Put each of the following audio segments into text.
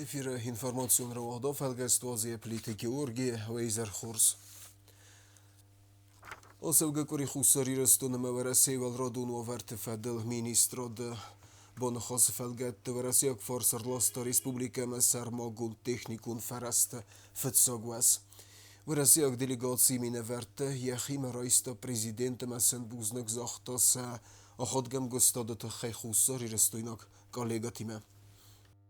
Эфиры информацион рауагъдон фӕлгӕст уадзы Плиты Георги, уӕ хорз. Ацӕугӕ къуыри Хуссар Ирыстон ӕмӕ Уӕрӕсейы уӕлрадон уавӕрты фӕдыл министрады боныхасы фӕлгӕтты уӕрӕсейаг фарс ӕрласта республикӕмӕ сӕрмагонд техникон фӕрӕзты фыццаг уӕз. Уӕрӕсейаг делегацийы минӕвӕртты йӕхимӕ райста президент ӕмӕ сын бузныг загъта сӕ ахадгӕ ӕмгуыстады тыххӕй хуссарирыстойнаг коллегӕтимӕ.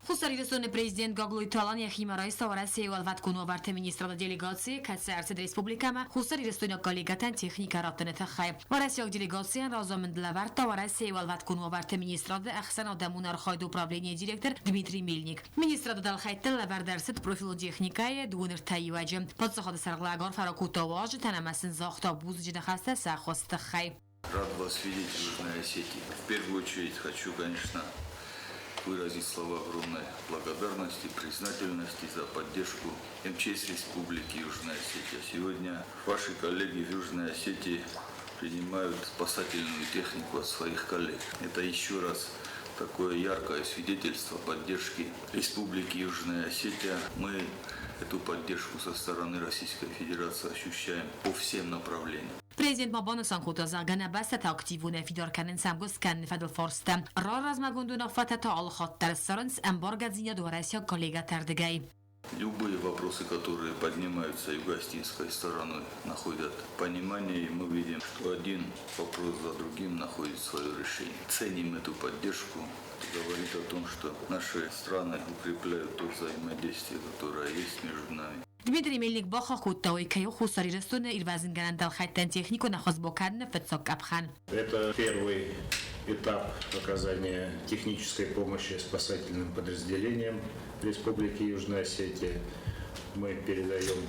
Хуссар Ирыстоны президент Гаглойты Алан йӕхимӕ райста Уӕрӕсейы уӕлвӕткон уавӕрты министрады делегацийы, кӕцы ӕрцыд республикӕмӕ хуссарирыстойнаг коллегӕтӕн техникӕ раттыны тыххӕй. Уӕрӕсейаг делегацийӕн разамынд лӕвӕрдта Уӕрӕсейы уӕлвӕткон уавӕрты министрады ӕхсӕнадӕмон архайды управленийы директор Дмитрий Мельник. Министрады дӕлхӕйттӕ лӕвӕрд ӕрцыд профилон техникӕйы дыууын ӕртӕ иуӕджы. Паддзахады сӕргълӕг арфӕ ракодта уазджытӕн ӕмӕ сын загъта бузныджы ныхӕстӕ сӕ ӕххуысы тыххӕй. Рад вас видеть в Южной Осетии. В первую очередь хочу, конечно, выразить слова огромной благодарности, признательности за поддержку МЧС Республики Южная Осетия. Сегодня ваши коллеги в Южной Осетии принимают спасательную технику от своих коллег. Это еще раз такое яркое свидетельство поддержки Республики Южная Осетия. Мы эту поддержку со стороны Российской Федерации ощущаем по всем направлениям. Президент ма банысан кодта, зӕгъгӕ, нӕ бӕстӕтӕ активонӕй фидар кӕнынц ӕмгуыст кӕныны фӕдыл фарстытӕ. Раразмӕгонд уынаффӕтӕ та алыхатт дӕр ссарынц ӕмбаргӕдзинад уӕрӕсейаг коллегӕты ӕрдыгӕй. Любые вопросы, которые поднимаются юго-осетинской стороной, находят понимание, и мы видим, что один вопрос за другим находит свое решение. Ценим эту поддержку. Это говорит о том, что наши страны укрепляют то взаимодействие, которое есть между нами. Дмитрий Мельник бахахх кодта, уый кӕй у Хуссар Ирыстоны ирвӕзынгӕнӕн дӕлхӕйттӕн техникон ӕххуыс бакӕныны фыццаг къӕпхӕн. Это первый этап оказания технической помощи спасательным подразделениям Республики Южная Осетия. Мы передаем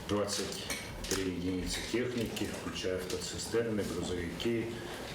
23 единицы техники, включая автоцистерны, грузовики,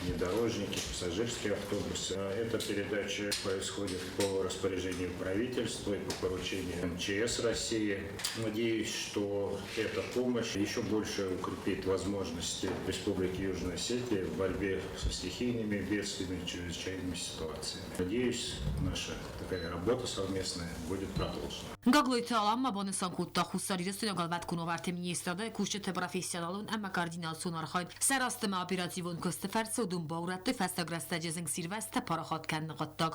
внедорожники, пассажирские автобусы. Эта передача происходит по распоряжению правительства и по поручению МЧС России. Надеюсь, что эта помощь еще больше укрепит возможности Республики Южная Осетия в борьбе со стихийными бедствиями, чрезвычайными ситуациями. Надеюсь, наша такая работа совместная будет продолжена. Гаглойты Алан ма банысан кодта, Хуссар Ирыстойнаг уӕлвӕткон уавӕрты министрады кусджыты профессионалон ӕмӕ координацион архайд сӕ ӕмӕ оперативон куысты фӕрцы уыдон баурӕдтой фӕстаг рӕстӕджы зынгсирвӕзттӕ парахат кӕныны хъуыддаг.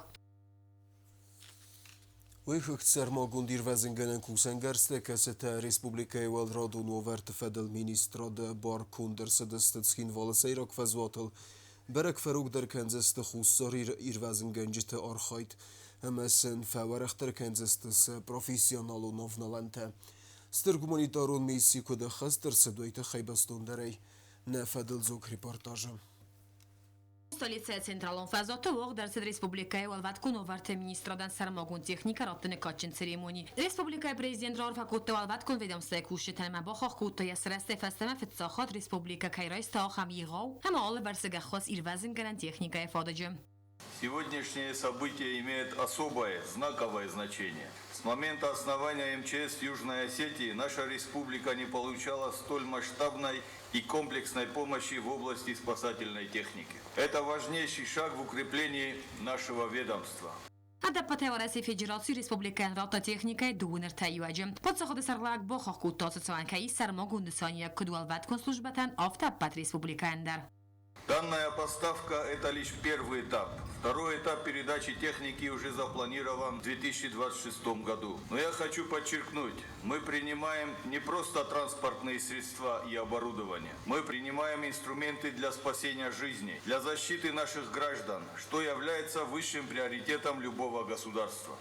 Уый хыгъд сӕрмагонд ирвӕзынгӕнӕн кусӕнгӕрзтӕ, кӕцытӕ республикӕйы уӕлрадон уавӕрты фӕдыл министрады бар конд ӕрцыдысты Цхинвалы сӕйраг фӕзуатыл, бӕрӕг фӕрогдӕр кӕндзысты Хуссар Иры ирвӕзынгӕнджыты архайд ӕмӕ сын фӕуӕрӕхдӕр кӕндзысты сӕ профессионалон авналӕнтӕ. Стыр гуманитарон мисси куыд ӕххӕст ӕрцыд, уый тыххӕй бӕстондӕрӕй нӕ фӕдылдзог репортажы. Столицӕйы централон фӕзуаты уагъд ӕрцыд республикӕйы уӕлвӕткон уавӕрты министрадӕн сӕрмагонд техникӕ раттыны кадджын церемони. Республикӕйы президент раарфӕ кодта уӕлвӕткон ведомствӕйы кусджытӕн ӕмӕ бахахх кодта, йӕ сырӕзтӕй фӕстӕмӕ фыццаг хатт республикӕ кӕй райста ахӕм егъау ӕмӕ алывӕрсыг ӕххуыс ирвӕзынгӕнӕн техникӕйы фадыджы. Сегодняшнее событие имеет особое, знаковое значение. С момента основания МЧС Южной Осетии наша республика не получала столь масштабной и комплексной помощи в области спасательной техники. Это важнейший шаг в укреплении нашего ведомства. Ӕдӕппӕтӕй Уӕрӕсейы Федерацийы республикӕйӕн радта техникӕйы дыууын ӕртӕ иуӕджы. Паддзахады сӕргълӕууӕг бахахх кодта социалон кӕй сӕрмагонд нысаниуӕг куыд уӕлвӕткон службӕтӕн, афтӕ ӕппӕт республикӕйӕн дӕр. Данная поставка – это лишь первый этап. Второй этап передачи техники уже запланирован в 2026 году. Но я хочу подчеркнуть, мы принимаем не просто транспортные средства и оборудование. Мы принимаем инструменты для спасения жизни, для защиты наших граждан, что является высшим приоритетом любого государства.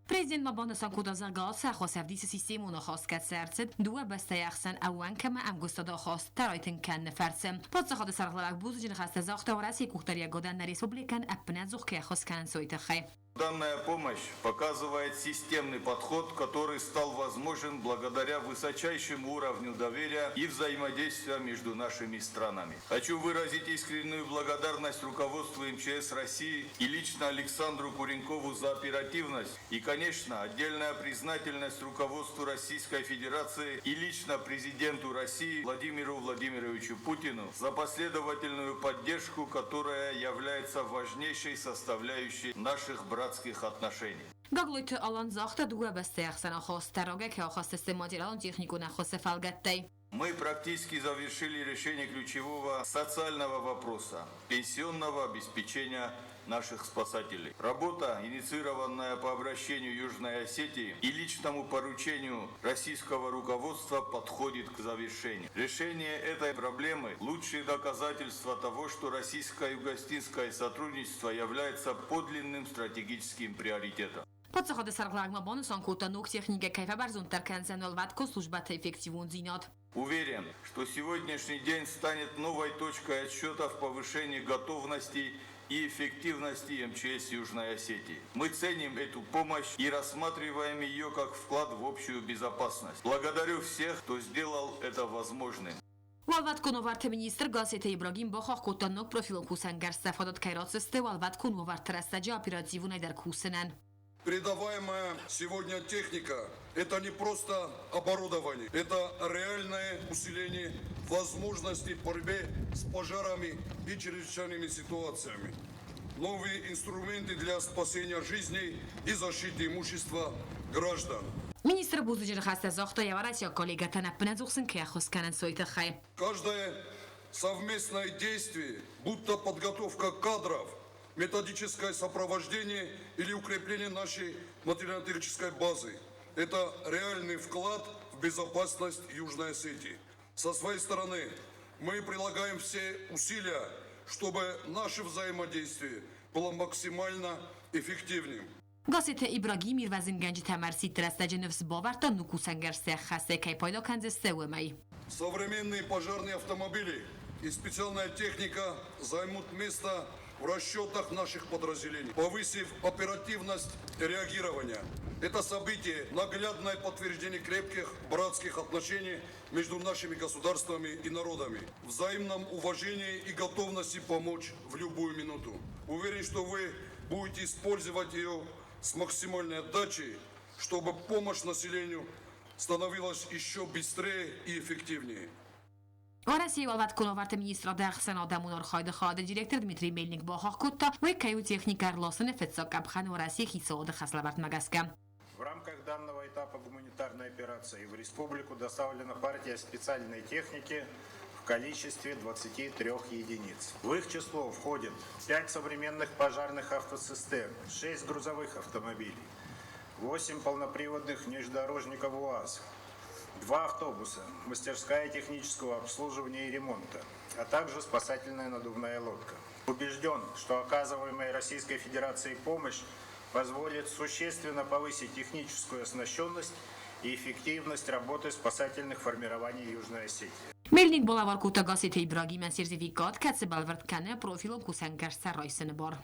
Президент ма банысан кодта, зӕгъгӕ, ацы ӕххуыс ӕвдисы системон ахаст, кӕцы ӕрцыд дыууӕ бӕстӕйы ӕхсӕн ӕууӕнк ӕмӕ ӕмгуыстады ахаст райтынг кӕныны фӕрцы. Паддзахады сӕргълӕууӕг бузныджы ныхӕстӕ загъта Уӕрӕсейы къухдариуӕгадӕн нӕ республикӕйӕн ӕппынӕдзух кӕй ӕххуыс кӕнынц, уый тыххӕй. Данная помощь показывает системный подход, который стал возможен благодаря высочайшему уровню доверия и взаимодействия между нашими странами. Хочу выразить искреннюю благодарность руководству МЧС России и лично Александру Куренкову за оперативность и, конечно, отдельная признательность руководству Российской Федерации и лично президенту России Владимиру Владимировичу Путину за последовательную поддержку, которая является важнейшей составляющей наших братских отношений. Гаглойты Алан загъта, дыууӕ бӕстӕйы ӕхсӕн ахастытӕ рагӕй кӕй ахӕсдзысты материалон-техникон ӕххуысы фӕлгӕттӕй. Мы практически завершили решение ключевого социального вопроса – пенсионного обеспечения наших спасателей. Работа, инициированная по обращению Южной Осетии и личному поручению российского руководства, подходит к завершению. Решение этой проблемы – лучшее доказательство того, что российско-югоосетинское сотрудничество является подлинным стратегическим приоритетом. Паддзахады сӕргълӕууӕг ма банысан кодта, ног техникӕ кӕй фӕбӕрзонддӕр кӕндзӕн уӕлвӕткон службӕты эффективондзинад. Уверен, что сегодняшний день станет новой точкой отсчета в повышении готовности и эффективности МЧС Южной Осетии. Мы ценим эту помощь и рассматриваем ее как вклад в общую безопасность. Благодарю всех, кто сделал это возможным. Уӕлвӕткон уавӕрты министр Гассеты Ибрагим бахахх кодта, ног профилон кусӕнгӕрзтӕ фадат кӕй ратдзысты уӕлвӕткон уавӕрты рӕстӕджы оперативонӕй дӕр кусынӕн. Передаваемая сегодня техника – это не просто оборудование, это реальное усиление возможностей в борьбе с пожарами и чрезвычайными ситуациями. Новые инструменты для спасения жизней и защиты имущества граждан. Министр бузныджы ныхӕстӕ загъта йӕ уӕрӕсейаг коллегӕтӕн, ӕппынӕдзух сын кӕй ӕххуыс кӕнынц, уый тыххӕй. Каждое совместное действие, будь то подготовка кадров, методическое сопровождение или укрепление нашей материально-технической базы. Это реальный вклад в безопасность Южной Осетии. Со своей стороны мы прилагаем все усилия, чтобы наше взаимодействие было максимально эффективным. Гассеты Ибрагим ирвӕзынгӕнджытӕм ӕрсидт рӕстӕджы ныфс бавӕрдта, ног кусӕнгӕрзтӕ ӕххӕстӕй кӕй пайда кӕндзысты, уымӕй. Современные пожарные автомобили и специальная техника займут место в расчетах наших подразделений, повысив оперативность реагирования. Это событие – наглядное подтверждение крепких братских отношений между нашими государствами и народами, взаимном уважении и готовности помочь в любую минуту. Уверен, что вы будете использовать ее с максимальной отдачей, чтобы помощь населению становилась еще быстрее и эффективнее. Уӕрӕсейы Уӕлвӕткон уавӕрты министрады ӕхсӕнадӕмон архайды хайады директор Дмитрий Мельник бахахх кодта, уый кӕй у техникӕ ӕрласыны фыццаг къӕпхӕн Уӕрӕсейы хицауады хӕслӕвӕрдмӕ гӕсгӕ. В рамках данного этапа гуманитарной операции в республику доставлена партия специальной техники в количестве 23 единиц. В их число входит 5 современных пожарных автоцистерн, 6 грузовых автомобилей, 8 полноприводных внедорожников УАЗ, 2 автобуса, мастерская технического обслуживания и ремонта, а также спасательная надувная лодка. Убежден, что оказываемая Российской Федерацией помощь позволит существенно повысить техническую оснащенность и эффективность работы спасательных формирований Южной Осетии. Мельник балӕвар кодта Гассеты Ибрагимӕн сертификат, кӕцы бӕлвырд кӕны профилон кусӕнгӕрзтӕ райсыны бар.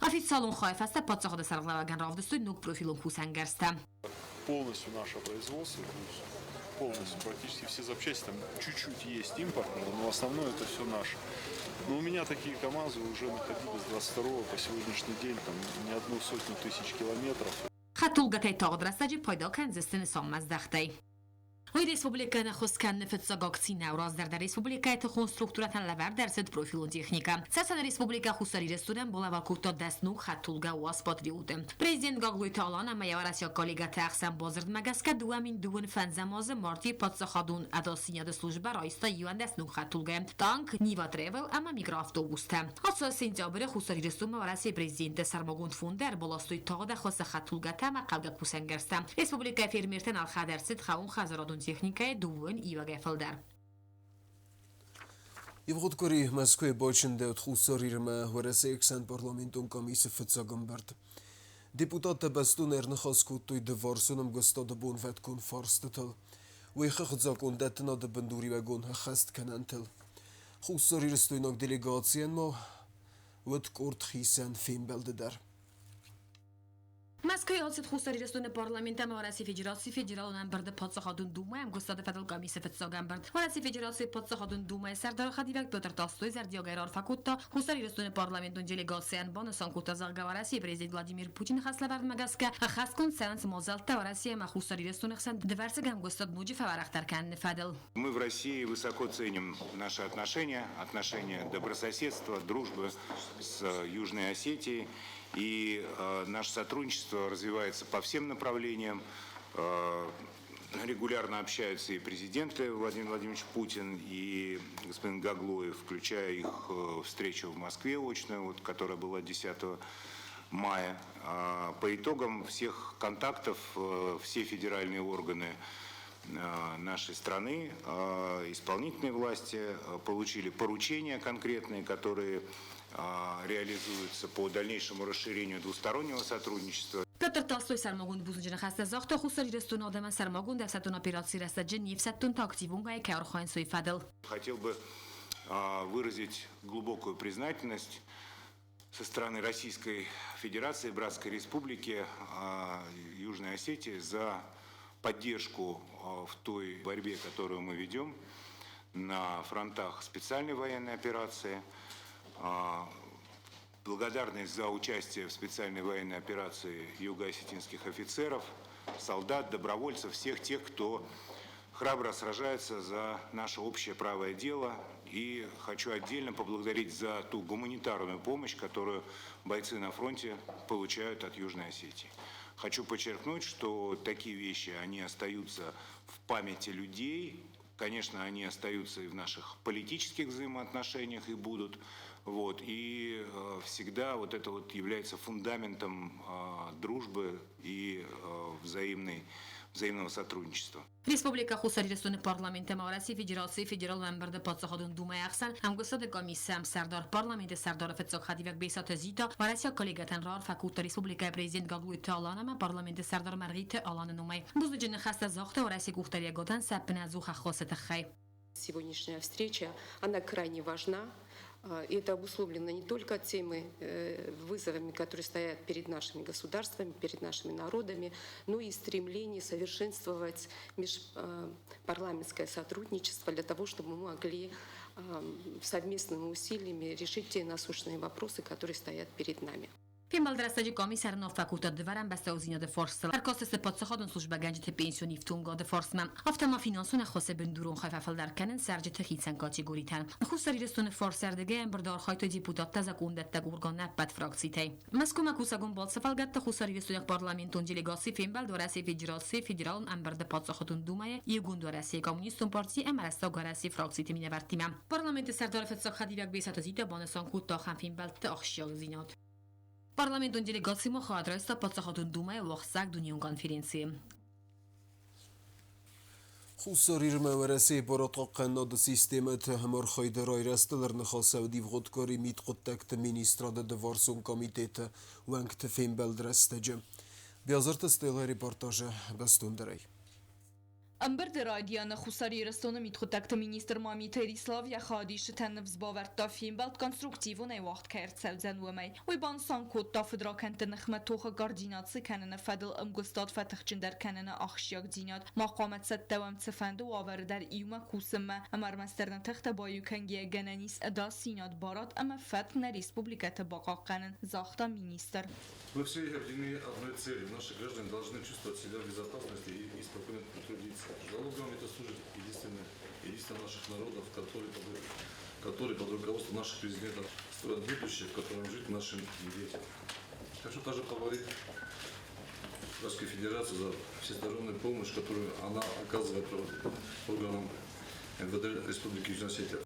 Официалон хайы фӕстӕ паддзахады сӕргълӕууӕгӕн равдыстой ног профилон кусӕнгӕрзтӕ. Полностью наше производство, полностью практически все запчасти, там чуть-чуть есть импортного, но основное это все наше. Но у меня такие КАМАЗы уже находили с 22 по сегодняшний день, там не одну сотню тысяч километров. Хӕдтулгӕтӕй тагъд рӕстӕджы пайда кӕндзысты нысанмӕздӕхтӕй. Уый республикӕйӕн ӕххуыс кӕныны фыццаг акци нӕу, раздӕр дӕр республикӕйы тыхон структурӕтӕн лӕвӕрд ӕрцыд профилон техникӕ. Цӕцӕны Республикӕ Хуссар Ирыстонӕн балӕвар кодта 10 ног хӕдтулгӕ УАЗ Патриот-ы. Президент Гаглойты Алан ӕмӕ йӕ уӕрӕсейаг коллегӕты ӕхсӕн бадзырдмӕ гӕсгӕ 2025 азы мартъийы паддзахадон ӕдасдзинады службӕ райста 11 ног хӕдтулгӕйы, танк, Нива Тревел ӕмӕ микроавтобустӕ. Ацы аз сентябры Хуссар Ирыстонмӕ Уӕрӕсейы президенты сӕрмагонд фонды ӕрбаластой тагъд ӕххуысы хӕдтулгӕтӕ ӕмӕ хъӕугӕ кусӕнгӕрзтӕ. Республикӕйы фермертӕн ӕлхӕд ӕрцыд хъӕууонхӕдзарадон техникӕйы дыууын иуӕгӕй фылдӕр. Ивгъуыд къуыри Мӕскуыйы бачындӕуыд Хуссар Ирмӕ Уӕрӕсейы ӕхсӕнпарламентон къамисы фыццаг ӕмбырд. Депутаттӕ бӕстон ӕрныхас кодтой дывӕрсон ӕмгуыстады бонвӕткон фарстытыл. Уый хыгъд закъондӕттынады бындуриуӕгон ӕххӕсткӕнӕнтыл. Хуссарирыстойнаг делегацийӕн ма уыд къорд хицӕн фембӕлды дӕр. Мӕскуыйы Мӕскуыйы ацыд Хуссар Ирыстоны парламент ӕмӕ Уӕрӕсейы Федерацийы Федералон ӕмбырды Паддзахадон Думӕйы ӕмгуыстады фӕдыл къамисы фыццаг ӕмбырд. Уӕрӕсейы Федерацийы Паддзахадон Думӕйы сӕрдары хӕдивӕг Петр Толстой зӕрдиагӕй раарфӕ кодта Хуссар Ирыстоны парламентон делегацийӕн, банысан кодта, зӕгъгӕ, Уӕрӕсейы президент Владимир Путины хӕслӕвӕрдмӕ гӕсгӕ ӕххӕстгонд цӕуынц мадзӕлттӕ Уӕрӕсе ӕмӕ Хуссар Ирыстоны хсӕн дывӕрсыг ӕмгуыстад ноджы фӕуӕрӕхдӕр кӕныны фӕдыл. Мы в России высоко ценим наши отношения, отношения добрососедства, дружбы с Южной Осетией. И наше сотрудничество развивается по всем направлениям. Регулярно общаются и президенты Владимир Владимирович Путин, и господин Гаглоев, включая их встречу в Москве очную, вот, которая была 10 мая. По итогам всех контактов все федеральные органы нашей страны, исполнительной власти получили поручения конкретные, которые реализуются по дальнейшему расширению двустороннего сотрудничества. Петр Толстой сӕрмагонд бузныджы ныхӕстӕ загъта Хуссар Ирыстоны адӕмӕн сӕрмагонд ӕфсӕддон операцийы рӕстӕджы не фсӕддонты активонгай кӕй архайынц, уый фӕдыл. Хотел бы выразить глубокую признательность со стороны Российской Федерации, Братской Республики Южной Осетии за поддержку в той борьбе, которую мы ведем на фронтах специальной военной операции. Благодарность за участие в специальной военной операции юго-осетинских офицеров, солдат, добровольцев, всех тех, кто храбро сражается за наше общее правое дело. И хочу отдельно поблагодарить за ту гуманитарную помощь, которую бойцы на фронте получают от Южной Осетии. Хочу подчеркнуть, что такие вещи, они остаются в памяти людей. Конечно, они остаются и в наших политических взаимоотношениях и будут. Вот. И всегда вот это вот является фундаментом дружбы и взаимного сотрудничества. Республикӕ Хуссар Ирыстоны Парламент ӕмӕ Уӕрӕсейы Федерацийы Федералон ӕмбырды Паддзахадон Думӕйы ӕхсӕн ӕмгуыстады къамисы ӕмсӕрдар, Парламенты сӕрдары фыццаг хӕдивӕг Бесаты Зита уӕрӕсейаг коллегӕтӕн раарфӕ кодта республикӕйы президент Гаглойты Алан ӕмӕ Парламенты сӕрдар Мӕргъиты Аланы номӕй. Бузныджы ныхӕстӕ загъта Уӕрӕсейы къухдариӕгадӕн сӕ ӕппынӕдзух ӕххуысы тыххӕй. Сегодняшняя встреча, она крайне важна. И это обусловлено не только теми вызовами, которые стоят перед нашими государствами, перед нашими народами, но и стремление совершенствовать межпарламентское сотрудничество для того, чтобы мы могли совместными усилиями решить те насущные вопросы, которые стоят перед нами. Фембӕлды рӕстӕджы къамис ӕруынаффӕ кодта дывӕр ӕмбӕстагдзинады фарстыл, ӕркастысты паддзахадон службӕгӕнджыты пенсион ифтонгады фарстмӕ, афтӕ ма финансон ӕххуысы бындурон хай фӕфылдӕр кӕнын цӕрджыты хицӕн категоритӕн. Хуссар Ирыстоны фарсӕрдыгӕй ӕмбырды архайдтой депутаттӕ закъондӕттӕг органы ӕппӕт фракцитӕй. Мӕскуымӕ кусӕгон балцы фӕлгӕтты хуссарирыстойнаг парламентон делегаци фембӕлд Уӕрӕсейы Федерацийы Федералон ӕмбырды Паддзахадон Думӕйы Иугонд Уӕрӕсейы Коммунистон парти ӕмӕ Рӕстаг Уӕрӕсейы фракциты минӕвӕрттимӕ. Парламенты сӕрдары фыццаг хӕдивӕг Бесаты Зита банысан кодта ахӕм фембӕлдты ахсджиагдзинад. Парламентон делегацимӕ хайад райста Паддзахадон Думӕйы уӕхсӕг дунеон конференцийы. Хуссар Ирмӕ Уӕрӕсейы барадхъахъхъӕнынады системӕты ӕмархайды райрӕзтыл ӕрныхасӕуыд ивгъуыд къуыри мидхъуыддӕгты министрады дывӕрсон комитеты уӕнгты фембӕлды рӕстӕджы. Биазырты Стеллӕ репортажы бӕстондӕрӕй. Ӕмбырды райдианы Хуссар Ирыстоны мидхъуыддӕгты министр Мамиты Эрислав йӕ хайадисджытӕн ныфс бавӕрдта, фембӕлд конструктивонӕй уагъд кӕй ӕрцӕудзӕн, уымӕй. Уый банысан кодта фыдракӕндты ныхмӕ тохы координаци кӕныны фӕдыл ӕмгуыстад фӕтыхджындӕр кӕныны ахсджиагдзинад. Мах хъуамӕ цӕттӕ уӕм цыфӕнды уавӕры дӕр иумӕ кусынмӕ, ӕмӕ ӕрмӕстдӕр нӕ тыхтӕ баиу кӕнгӕйӕ гӕнӕн ис ӕдасдзинад, барад ӕмӕ фӕтк нӕ республикӕты бахъахъхъӕнын, загъта министр. Мы все объединены одной целью. Наши граждане должны чувствовать себя в безопасности и спокойно трудиться. Залогом это служит единственное, единство наших народов, которые под руководством наших президентов строят будущее, в котором жить нашим детям. Хочу также поблагодарить Российскую Федерацию за всестороннюю помощь, которую она оказывает органам МВД Республики Южная Осетия.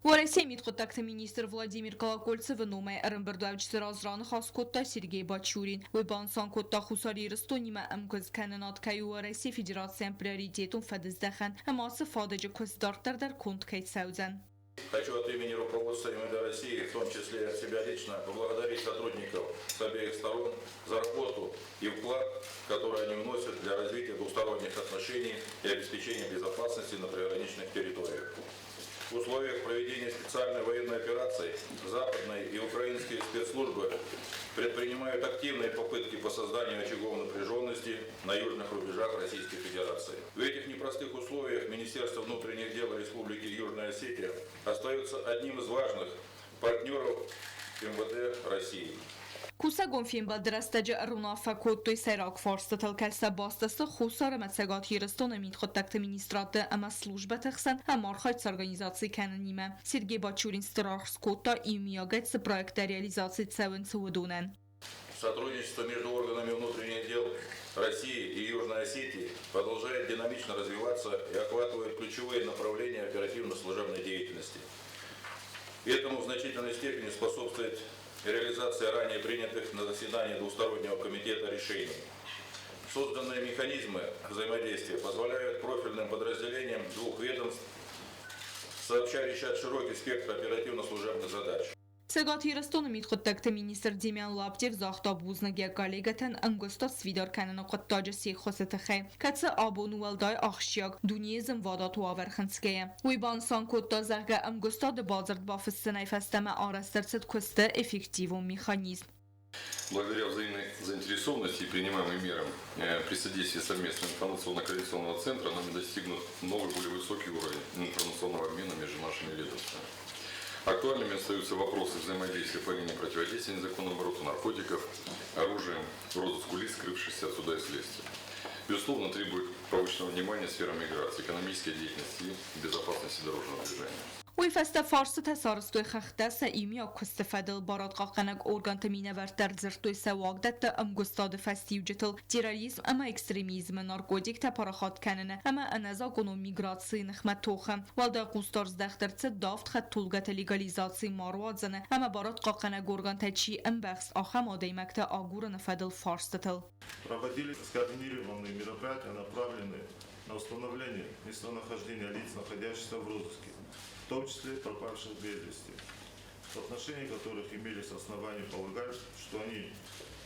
Уӕрӕсейы мидхъуыддӕгты министр Владимир Колокольцевы номӕй ӕрӕмбырдуӕвджыты раз раныхас кодта Сергей Бачурин. Уый банысан кодта, Хуссар Ирыстонимӕ ӕмгуысткӕнынад кӕй у Уӕрӕсейы Федерацийӕн приоритетон фӕдыздӕхӕн ӕмӕ ацы фадыджы куыст дарддӕр дӕр конд кӕй цӕудзӕн. Хочу от имени руководства МВД России, в том числе и от себя лично, поблагодарить сотрудников с обеих сторон за работу и вклад, который они вносят для развития двусторонних отношений и обеспечения безопасности на приграничных территориях. В условиях проведения специальной военной операции западные и украинские спецслужбы предпринимают активные попытки по созданию очагов напряженности на южных рубежах Российской Федерации. В этих непростых условиях Министерство внутренних дел Республики Южная Осетия остается одним из важных партнеров МВД России. Кусӕгон фембӕлды рӕстӕджы ӕруынаффӕ кодтой сӕйраг фарстытыл, кӕцы баст сты Хуссар ӕмӕ Цӕгат Ирыстоны мидхъуыддӕгты министрадты ӕмӕ службӕты хсӕн ӕмархайд сорганизаци кӕнынимӕ. Сергей Бачурин стыр аргъ скодта, иумиагӕй цы проекттӕ реализаци цӕуынц, уыдонӕн. Сотрудничество между органами внутренних дел России и Южной Осетии продолжает динамично развиваться и охватывает ключевые направления оперативно-служебной деятельности. Этому в значительной степени способствует реализация ранее принятых на заседании двустороннего комитета решений. Созданные механизмы взаимодействия позволяют профильным подразделениям двух ведомств сообща решать широкий спектр оперативно-служебных задач. Цӕгат Ирыстоны мидхъуыддӕгты министр Демьян Лаптев загъта бузныг йӕ коллегӕтӕн ӕмгуыстад сфидар кӕныны хъуыддаджы се ххуысы тыххӕй, кӕцы абон уӕлдай ахсджиаг дунейы зынвадат уавӕр хынцгӕйӕ. Уый банысан кодта, зӕгъгӕ, ӕмгуыстады бадзырд бафыссынӕй фӕстӕмӕ арӕзт ӕрцыд куысты эффективон механизм. Благодаря взаимной заинтересованности и принимаемым мерам при содействии совместного информационно-координационного центра нами достигнут новый, более высокий уровень информационного обмена между нашими ведомствами. Актуальными остаются вопросы взаимодействия по линии противодействия незаконному обороту наркотиков, оружием, розыску лиц, скрывшихся от суда и следствия. Безусловно, требует повышенного внимания сфера миграции, экономической деятельности и безопасности дорожного движения. Уый фӕстӕ фарстытӕ сарӕзтой хӕхтӕ сӕ иумиаг куысты фӕдыл барадхъахъхъӕнӕг органты минӕвӕрттӕ ӕрдзырдтой сӕ уагдӕтты ӕмгуыстады фӕстиуджытыл, терроризм ӕмӕ экстремизмы, наркотиктӕ парахат кӕныны ӕмӕ ӕнӕзакъонон миграцийы ныхмӕ тохы. Уӕлдай хъусдард здӕхт ӕрцыд давд хӕдтулгӕты легализаци ма руадзыны ӕмӕ барадхъахъхъӕнӕг органтӕ чи ӕмбӕхст, ахӕм адӕймӕгты агурыны фӕдыл фарстытыл. Проводили скоординированные мероприятия, направленные на установление местонахождения лиц, находящихся в розыске, в том числе пропавших без вести, в отношении которых имелись основания полагать, что они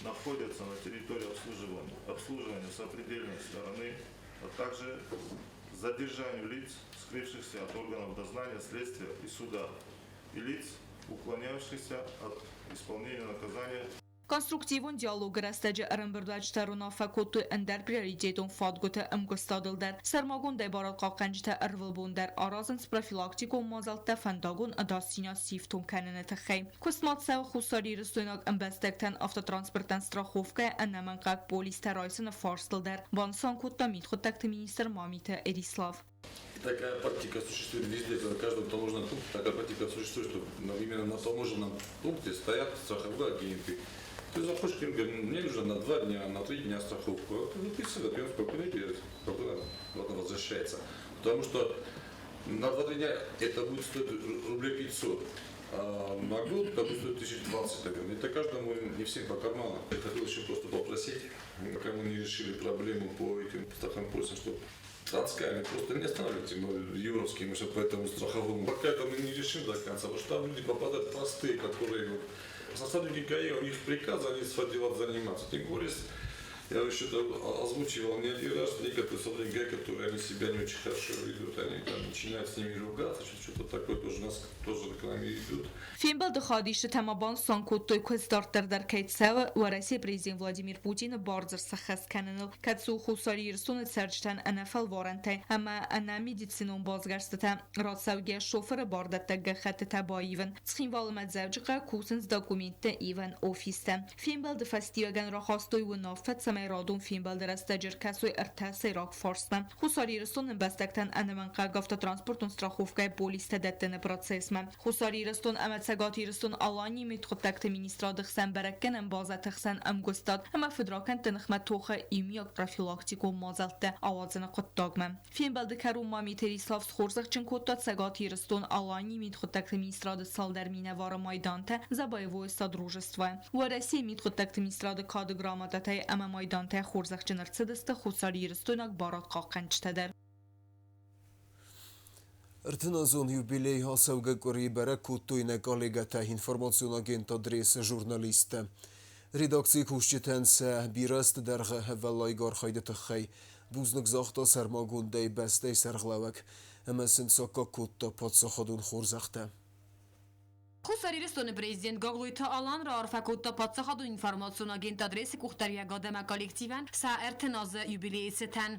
находятся на территории обслуживания, обслуживания сопредельной стороны, а также задержанию лиц, скрывшихся от органов дознания, следствия и суда, и лиц, уклонявшихся от исполнения наказания. Конструктивон диалогы рӕстӕджы ӕрӕмбырдуӕвджытӕ ӕруынаффӕ кодтой ӕндӕр приоритетон фадгуыты ӕмгуыстадыл дӕр. Сӕрмагондӕй барадхъахъхъӕнджытӕ ӕрвылбон дӕр аразынц профилактикон мадзӕлттӕ фӕндагон ӕдасдзинад сифтонг кӕныны тыххӕй. Куыст ма цӕуы хуссарирыстойнаг ӕмбӕстӕгтӕн автотранспортӕн страховкӕйӕ ӕнӕмӕнгхъӕуӕг полистӕ райсыны фарстыл дӕр, банысан кодта мидхъуыддӕгты министр Мамиты Эрислав. Такая практика существует везде, на каждом таможенном пункте такая практика существует, что именно на таможенном пункте стоят страховые агенты. Ты заходишь к ним, говоришь, мне нужно на 2 дня, на 3 дня страховку. Ты выписывает, и он спокойно берет, спокойно возвращается. Потому что на 2-3 дня это будет стоить рублей 500. А на год это будет стоить 1020, наверное. Это каждому, не всем по карману. Я хотел еще просто попросить, пока мы не решили проблему по этим страховым полисам, чтобы Трансками просто не останавливайте, мы юровские, мы все по этому страховому. Пока это мы не решим до конца, потому что там люди попадают простые, которые вот, сотрудники ГАИ, у них приказ, они с заниматься. Тем более, я еще это озвучивал не один раз, некоторые сотрудники ГАИ, которые они себя не очень хорошо ведут, они там начинают с ними ругаться, что-то такое тоже нас тоже к нам идут. Фембӕлды хайадисджытӕ ма банысан кодтой, куыдз дарддӕр дӕр кӕй цӕуы Уӕрӕсейы президент Владимир Путины бардзырд сӕххӕст кӕныныл, кӕцы у Хуссар Ирыстоны цӕрджытӕн ӕнӕфӕлварӕнтӕй ӕмӕ ӕнӕ медицинон басгӕрстытӕ рацӕугӕ шофыры бардӕттӕг гӕххӕттытӕ баивын. Цхинвалы ӕмӕ Дзӕуджыхъӕуы кусынц документтӕ ивӕн офистӕ. Фембӕлды фӕстиуӕгӕн рахастой уынаффӕ, цӕмӕй радон фембӕлды рӕстӕджы ӕркӕсой ӕртӕ сӕйраг фарстмӕ. Хуссар Ирыстоны ӕмбӕстӕгтӕн ӕнӕмӕнгхъӕугӕ автотранспортон страховкӕйы полистӕ дӕттыны процессмӕ. Хуссар Ирыстон ӕмӕ Цӕгат Ирыстон-Аланийы мидхъуыддӕгты министрады хсӕн бӕрӕггӕнӕн базӕты хсӕн ӕмгуыстад ӕмӕ фыдракӕндты ныхмӕ тохы иумиаг профилактикон мадзӕлттӕ ауадзыны хъуыддагмӕ. Фембӕлды кӕрон ма Митерислав схорзӕхджын кодта Цӕгат Ирыстон-Аланийы мидхъуыддӕгты министрады цалдӕр минӕвары майдантӕ «За боевое содружество». Уӕрӕсейы мидхъуыддӕгты министрады кады грамотатӕй ӕмӕ майдантӕй хорзӕхджын ӕрцыдысты хуссарирыстойнаг барадхъахъхъӕнджытӕ дӕр. Ӕртыназон юбилей ацӕугӕ къуыри бӕрӕг кодтой нӕ коллегӕтӕ, информацион агентад Рес-ы журналисттӕ. Редакцийы кусджытӕн сӕ бирӕ азты дӕргъы ӕвӕллайгӕ архайды тыххӕй бузныг загъта сӕрмагондӕй бӕстӕйы сӕргълӕууӕг. Ӕмӕ сын саккаг кодта паддзахадон хорзӕхтӕ. Хуссар Ирыстоны президент Гаглойты Алан раарфӕ кодта паддзахадон информацион агентад Рес-ы къухдариуӕгад ӕмӕ коллективӕн сӕ 30 азы юбилейы цытӕн.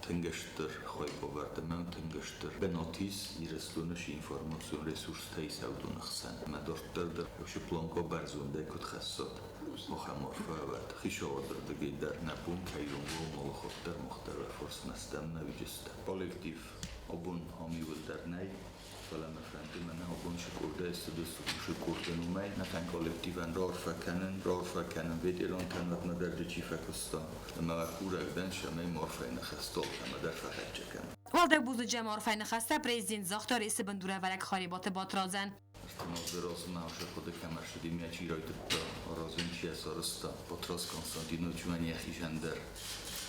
Тынг стыр хайбавӕрд ӕмӕ тынг стыр бынат ис Ирыстоны информацион ресурстӕй сӕудоны хсӕн. Ӕмӕ дарддӕр дӕр уыцы планкӕ бӕрзондӕй куыд хӕссат, ахӕм арфӕ ӕвӕрд. Хицауады рдыгӕй дӕр нӕ бон кӕй у, уым алыхатт дӕр мах дӕр фарсмӕ стӕм нӕ уыдысты. Коллектив абон ам иууылдӕр нӕй, фӕлӕ мӕ фӕнды мӕнӕ абон цы къордӕй цыдысты, уыцы къорды номӕй нӕхъӕн коллективӕн раарфӕ кӕнын ветерантӕн, уӕдмӕ дӕр чи фӕкуыста, ӕмӕ мӕ курӕг дӕн, цӕмӕй ма арфӕйы ныхӕстӕ алкӕмӕ дӕр фӕхӕццӕ кӕнын. Уӕлдай бузныджы ӕмӕ арфӕйы ныхӕстӕ президент загъта Ресы бындурӕвӕрӕг Харебаты Батрадзӕн. 30 азы размӕ хъуыды кӕм ӕрцыди, мӕ чи райдыдта аразын, чи йӕ сарӕзта, Батрадз Константинович мӕн йӕхицӕн дӕр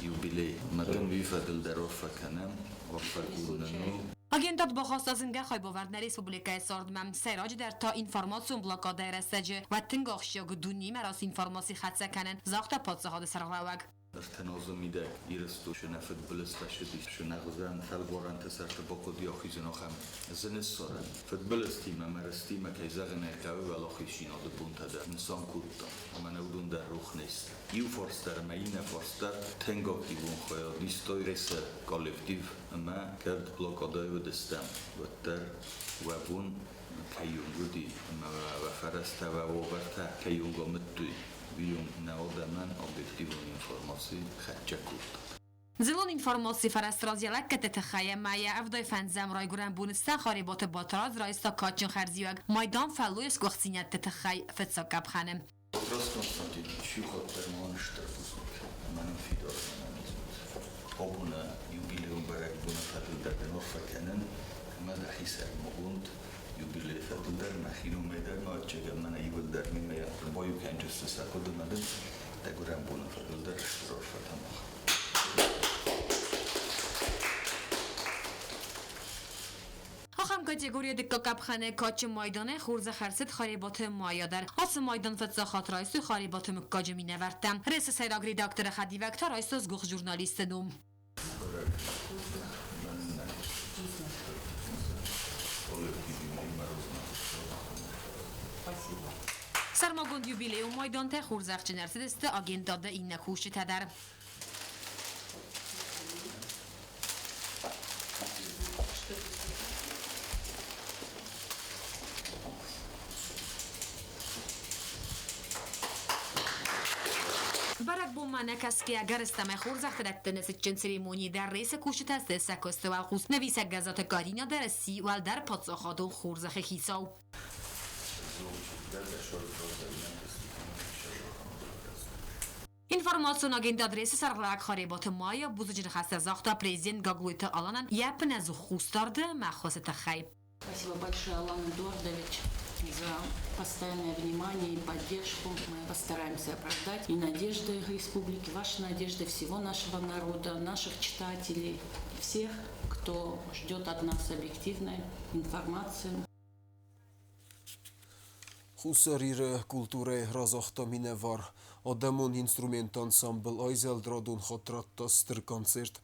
юбилей. Ӕмӕ дын уый фӕдыл дӕр арфӕ кӕнӕм, арфӕ курын у. Агентад бахаста зынгӕ хайбавӕрд нӕ республикӕйы цардмӕ, сӕйраджыдӕр та информацион блокадӕйы рӕстӕджы, уӕд тынг ахсджиаг у дунеимӕ раст информаци хӕццӕ кӕнын, загъта паддзахады сӕргълӕууӕг. 30 азы мидӕг Ирыстоны нӕ фыдбылыз фӕцыдис, нӕ фӕлварӕнты сӕрты бахъуыди ахизын ахӕм зын ссарӕн. Фыдбылызтимӕ ӕмӕ рыстимӕ, кӕй зӕгъын ӕй хъӕуы, уӕлахиздзинады бонтӕ дӕр нысан кодта, ӕмӕ нӕ уыдон дӕр рох не сты. Иу фарс дӕр ӕмӕ иннӕ фарс дӕр тынг активон хайад истой Ресы коллектив ӕмӕ кӕд блокадӕйы уыдыстӕм, уӕддӕр уӕ бон кӕйонг уыди ӕмӕ уӕ фӕрӕзтӕ, уӕ уавӕртӕ кӕйонг амыдтой, уыйонг нӕ адӕмӕн объективон информаци хӕццӕ кодта. Дзыллон информацийы фӕрӕзты раз йӕ лӕггӕдты тыххӕй ӕмӕ йӕ 75-ӕм райгуырӕн боны цытӕн Харебаты Батрадз райста кадджын хӕрзиуӕг майдан фӕллойы сгуыхтдзинӕдты тыххӕй фыццаг къӕпхӕны. Батрадз Константинович иу хатт дӕр ма стыр бузныг ӕмӕ нын фидар ӕнӕниз ут. Абоны юбилейон бӕрӕгбоны фӕдыл дӕр дын арфӕ кӕнын ӕмӕ дӕхи сӕрмагонд юбилейы фӕдыл дӕр, мӕхи номӕй дӕр, ма ӕвӕццӕгӕн мӕнӕ иууылдӕр мемӕ баиу кӕнджысты сӕ хъуыдымӕ дын дӕ гуырӕн боны фӕдыл дӕр стыр арфӕтӕ мах. Ахӕм категорийы дыккаг къӕпхӕны кадджын майданӕй хорзӕх ӕрцыд Харебаты Майя дӕр. Ацы майдан фыццаг хатт райстой Харебаты мыггаджы минӕвӕрттӕ. Ресы сӕйраг редакторы хӕдивӕг та райста сгуыхт журналисты ном. Сӕрмагонд юбилейон майдантӕ хорзӕхджын ӕрцыдысты агентады иннӕ кусджытӕ дӕр. Бӕрӕгбонмӕ нӕкӕсгӕйӕ, ӕгӕрыстӕмӕй хорзӕхтӕ дӕттыны цытджын церемонийы дӕр Ресы кусджытӕ сты сӕ куысты уӕлхъус. Нывисӕг Гӕззаты Каринӕ дӕр сси уӕлдӕр паддзахадон хорзӕхы хицау. Информацион агентад Ресы сӕргълӕууӕг Харебаты Майя бузныджы ныхӕстӕ загъта президент Гаглойты Аланӕн йӕ ӕппынӕдзух хъусдарды ӕмӕ ӕххуысы тыххӕй. Спасибо большое, Алан Эдуардович, за постоянное внимание и поддержку. Мы постараемся оправдать и надежды республики, ваши надежды, всего нашего народа, наших читателей, всех, кто ждет от нас объективной информации. Хуссар Иры культурӕйы разагъта минӕвар адӕмон инструментты ансамбль Айзӕлд радон хатт радта стыр концерт,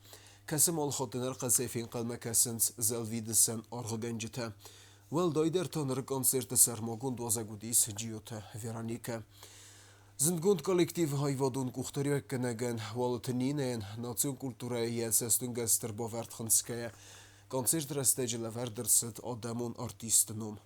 кӕцы малхатты ӕрхъӕцӕй фенхъӕлмӕ кӕсынц зӕлвидыцӕн аргъгӕнджытӕ. Уӕлдайдӕр та ныры концерты сӕрмагонд уазӕг уыдис Джиоты Вероникӕ. Зындгонд коллектив аивадон къухдариуӕггӕнӕгӕн Уалыты Нинӕйӕн национ культурӕйы йӕ цӕстӕнгас стыр бавӕрд хынцгӕйӕ, концерты рӕстӕджы лӕвӕрд ӕрцыд адӕмон артисты ном.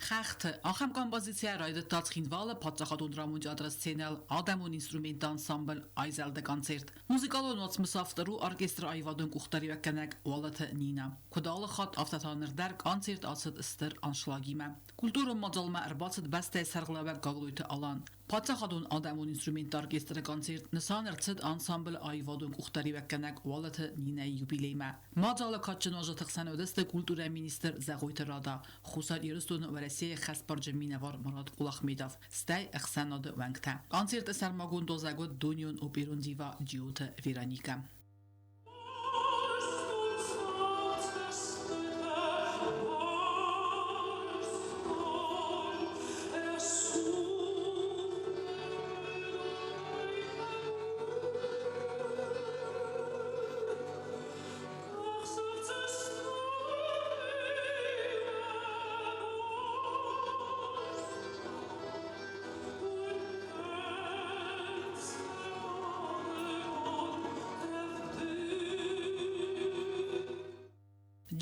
Хӕхты ахӕм композицийӕ райдыдта Цхинвалы паддзахадон драмон театры сценӕйыл адӕмон инструментты ансамбль Айзӕлды концерт. Музыкалон уацмысы автор у оркестры аивадон къухдариуӕггӕнӕг Уалыты Нинӕ. Куыд алы хатт, афтӕ та ныр дӕр концерт ацыд стыр аншлагимӕ. Культурон мадзалмӕ ӕрбацыд бӕстӕйы сӕргълӕууӕг Гаглойты Алан. Паддзахадон адӕмон инструментты оркестры концерт нысан ӕрцыд ансамблы аивадон къухдариуӕггӕнӕг Уалыты Нинӕйы юбилеймӕ. Мадзалы кадджын уазджыты хсӕн уыдысты культурӕйы министр Зӕгъойты Рада, Хуссар Ирыстоны Уӕрӕсейы хӕсбарджын минӕвар Мурат Кулахмедов, стӕй ӕхсӕнады уӕнгтӕ. Концерты сӕрмагонд уазӕг уыд дунеон оперон дива Джиоты Вероникӕ.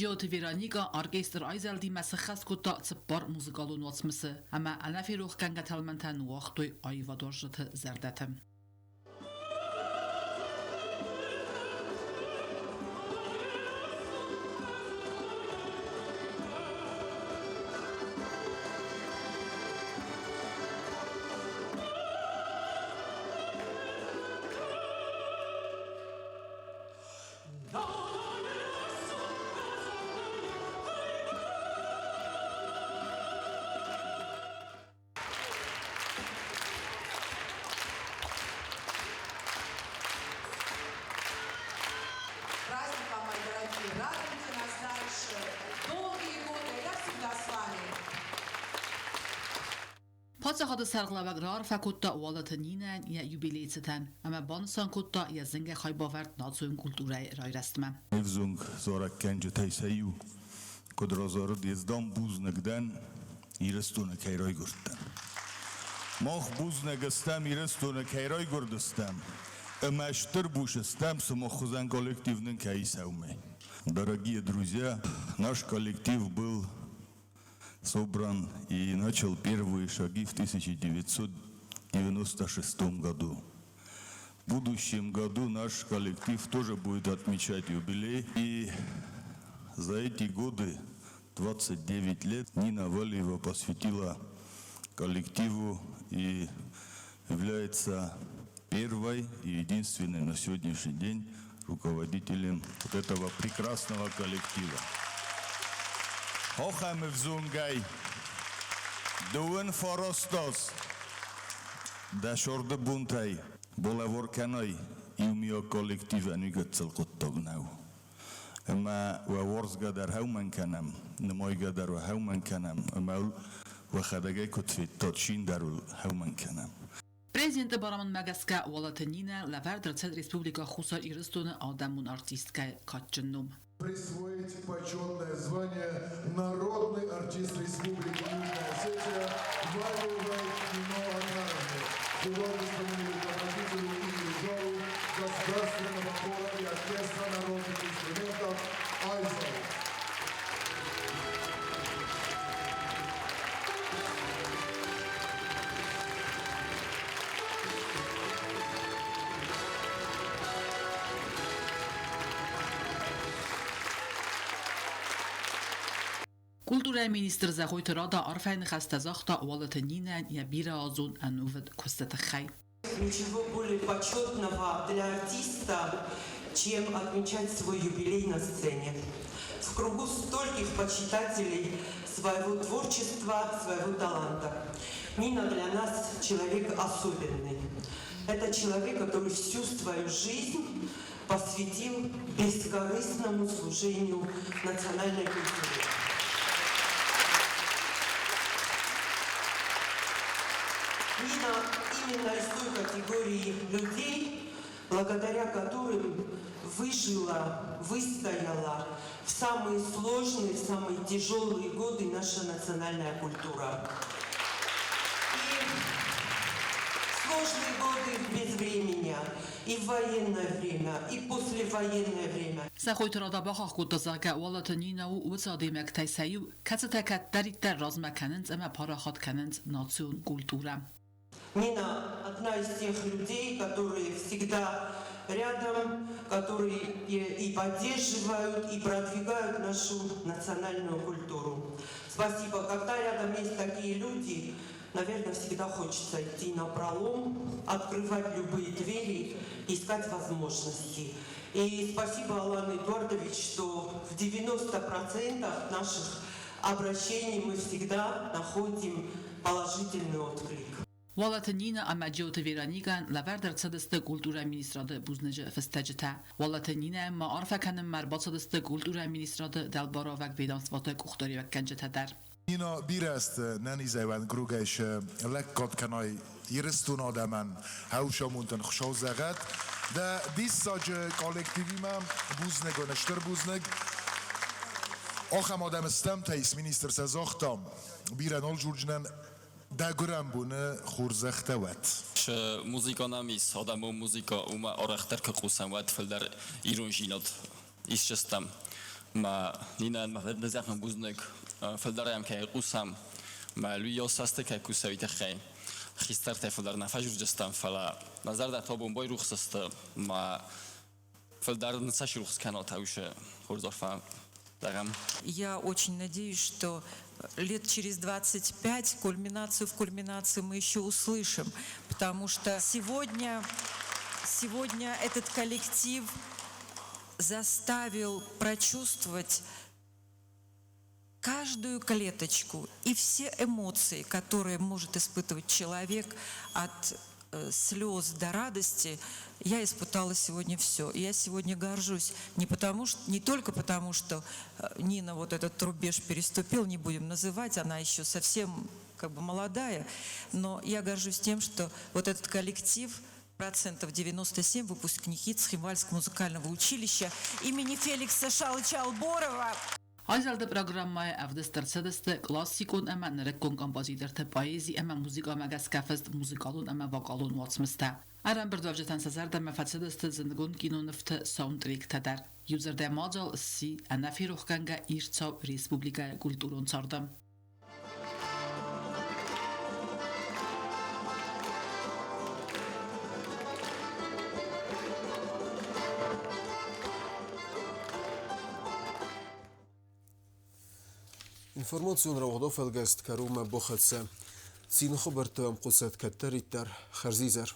Джиоты Вероника оркестр айзӕлдимӕ сӕххӕст кодта цыппар музыкалон уацмысы ӕмӕ ӕнӕферохгӕнгӕ тӕлмӕнтӕ ныууагътой аивадуарзджыты зӕрдӕты. Праздник вам, мои дорогие! Радуйте нас дальше! Долгие годы! Я всегда с вами! Паддзахады сӕргълӕууӕг раарфӕ кодта Уалыты Нинӕйӕн йӕ юбилейы цытӕн ӕмӕ банысан кодта йӕ зынгӕ хайбавӕрд национ культурӕйы райрӕзтмӕ. Ӕвзонг зарӕггӕнджытӕй сӕ иу куыд разарыд, ӕз дам бузныг дӕн, Ирыстоны кӕй райгуырдтӕн. Мах бузныг стӕм, Ирыстоны кӕй райгуырдыстӕм, ӕмӕ стыр бус стӕм, сымах хуызӕн коллектив нын кӕй ис уымӕй. Дорогие друзья, наш коллектив был собран и начал первые шаги в 1996 году. В будущем году наш коллектив тоже будет отмечать юбилей. И за эти годы, 29 лет, Нина Валиева посвятила коллективу и является первой и единственной на сегодняшний день руководителем вот этого прекрасного коллектива. Ахӕм ӕвзонгӕй дыууын фараст аз дӕ сӕрды бонтӕй балӕвар кӕнай иумиаг коллективӕн, уый гыццыл хъуыддаг нӕу. Ӕмӕ уӕ уарзгӕ дӕр уымӕн кӕнӕм, нымайгӕ дӕр уӕ уымӕн кӕнӕм, ӕмӕ уӕхӕдӕг ӕй куыд федтат, цин дӕр уыл уымӕн кӕнӕм. Президенты барамындмӕ гӕсгӕ Уалыты Нинӕ лӕвӕрд ӕрцыд Республикӕ Хуссар Ирыстоны адӕмон артисткӕйы кадджын ном. Присвоить почетное звание «Народный артист Республики Южная Осетия» Валиевой Нино Отаровне, художественному руководителю и дирижеру Государственного хора и оркестра народных инструментов «Айзел». Культурӕйы министр Зӕгъойты Рада арфӕйы ныхӕстӕ загъта Уалыты Нинӕйӕн йӕ бирӕазон ӕнувыд куысты тыххӕй. Ничего более почетного для артиста, чем отмечать свой юбилей на сцене. В кругу стольких почитателей своего творчества, своего таланта. Нина для нас человек особенный. Это человек, который всю свою жизнь посвятил бескорыстному служению национальной культуре. Нина именно из той категории людей, благодаря которым выжила, выстояла в самые сложные, в самые тяжелые годы наша национальная культура. И сложные годы безвременья, и в военное время, и послевоенное время. Зӕгъойты Рада бахахх кодта, зӕгъгӕ, Уалыты Нинӕ у уыцы адӕймӕгтӕй сӕ иу, кӕцытӕ кӕддӕриддӕр размӕ кӕнынц ӕмӕ парахат кӕнынц национ культурӕ. Нина одна из тех людей, которые всегда рядом, которые и поддерживают, и продвигают нашу национальную культуру. Спасибо. Когда рядом есть такие люди, наверное, всегда хочется идти на пролом, открывать любые двери, искать возможности. И спасибо, Алан Эдуардович, что в 90% наших обращений мы всегда находим положительный отклик. Уалыты Нинӕ ӕмӕ Джиоты Вероникӕйӕн лӕвӕрд ӕрцыдысты культурӕйы министрады бузныджы фыстӕджытӕ. Уалыты Нинӕйӕн ма арфӕ кӕнынмӕ ӕрбацыдысты культурӕйы министрады дӕлбаруӕвӕг ведомствоты къухдариуӕггӕнджытӕ дӕр. Нина бирӕ азты нӕнизӕй уӕнгрогӕй лӕггад кӕнай Ирыстоны адӕмӕн, хӕусамондӕн Хуыцау зӕгъӕд. Дӕ диссаджы коллективимӕ бузныг уын, стыр бузныг. Ахӕм адӕм стӕмтӕ ис, министр сӕ загъта, бирӕ нал дзурджынӕн дӕ гуырӕн боны хорзӕхтӕ уӕд. Цы музыка нӕм ис, адӕмон музыка, уымӕ арӕхдӕр куы хъусӕм, уӕд фылдӕр иронзинад исдзыстӕм. Ма Нинӕн мӕ зӕгъӕм бузныг, фылдӕр ӕм кӕй хъусӕм, мӕ луййау цӕсты кӕй куса, уый тыххӕй. Хистӕртӕй фылдӕр нӕ фӕзурдзыстӕм, фӕлӕ нӕ зӕрдӕтӕ абон байрухс сты, ма фылдӕр нын цас рухс кӕнат, уыцы хорз арфӕ зӕгъӕм. Я очень надеюсь, что лет через 25 кульминацию в кульминации мы еще услышим, потому что сегодня, сегодня этот коллектив заставил прочувствовать каждую клеточку и все эмоции, которые может испытывать человек от слез до радости, я испытала сегодня все. И я сегодня горжусь не, потому, что, не только потому, что Нина вот этот рубеж переступил, не будем называть, она еще совсем как бы молодая, но я горжусь тем, что вот этот коллектив процентов 97 выпускники Цхинвальского музыкального училища имени Феликса Шалыча Алборова. Айзӕлды программӕйы ӕвдыст ӕрцыдысты классикон ӕмӕ нырыккон композиторты поэзи ӕмӕ музыкӕмӕ гӕсгӕ фыст музыкалон ӕмӕ вокалон уацмыстӕ. Ӕрӕмбырдуӕвджытӕн сӕ зӕрдӕмӕ фӕцыдысты зындгонд кинонывты саундтректӕ дӕр. Иудзырдӕй мадзал сси ӕнӕферохгӕнгӕ ирд цау республикӕйы культурон царды. Информацион рауагъдон фӕлгӕст кӕронмӕ бахӕццӕ. Цины хабӕрттӕ ӕм хъусӕд кӕддӕриддӕр. Хӕрзизӕр.